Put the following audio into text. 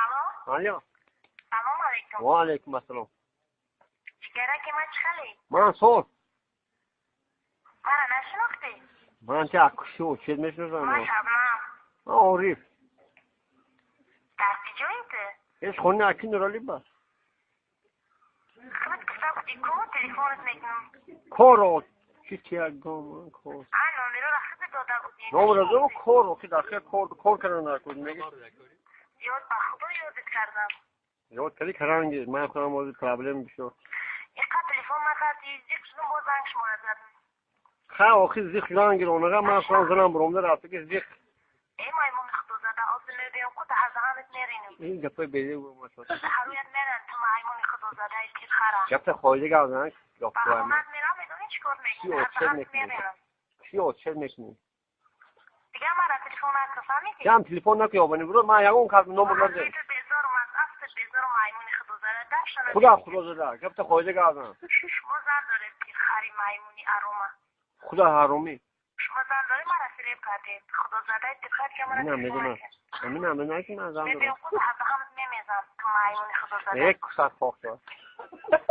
Алло. Алло. Салом алейкум. Ва алейкум ассалом. Ҷигараки ман, чӣ хеле? Ман соз. Мара нашинохтӣ? Ман чи акшу чиз мешиносам? Ман Шабнам. Ман Ориф. Дар куҷои ту? Ҳеч, хони аки Нурали ба. Худат гуфта будӣ ку, телефонат мекунам. Коро чи тиягом кор. А номероро худат дода будӣ. Номеро кор охи дар кор кардан накун меги. Ёд, ба Худо, ёдат кардам. Ёд кардӣ, каранги ман худам ҳозир проблем бисёр. Иқа телефон накардӣ, зиқ шудум, боз занг шуморо задам. Ха, охи зиқ шудан гиронага, ман худам занам буромда рафта ки зиқ. Э, маймуни худозада, ҳозир мебиём ку, даҳардаҳанат меринам. Ин гапои беди. Ҳаруят меран, ту маймуни худозадаи тирхара. Гапта хоида гап зан. Ба хонат мерам, медонӣ чӣ кор мекунӣ? Ҳардаҳанат меринам. Чӣ отшел мекунӣ? Дигар мара телефон накун, фаҳмидӣ? Ям телефон накун, ёбани буро, ман ягон кас номер надорам. Ту безорум, аз афтат безорум, маймуни худозада, дафшана. Худо худозада, гапта хоида гап зан. Шумо зан доред, тирхари маймуни арома. Худо ҳаромӣ. Шумо зан доред, мара фиреб кардед. Худозадаи тирхар, ки мара Намедонам. Намедонам ки ман зан дорам. Мебиём ку, даҳардаҳанат мемезам, ту маймуни худозада. Як кусат хок шавад.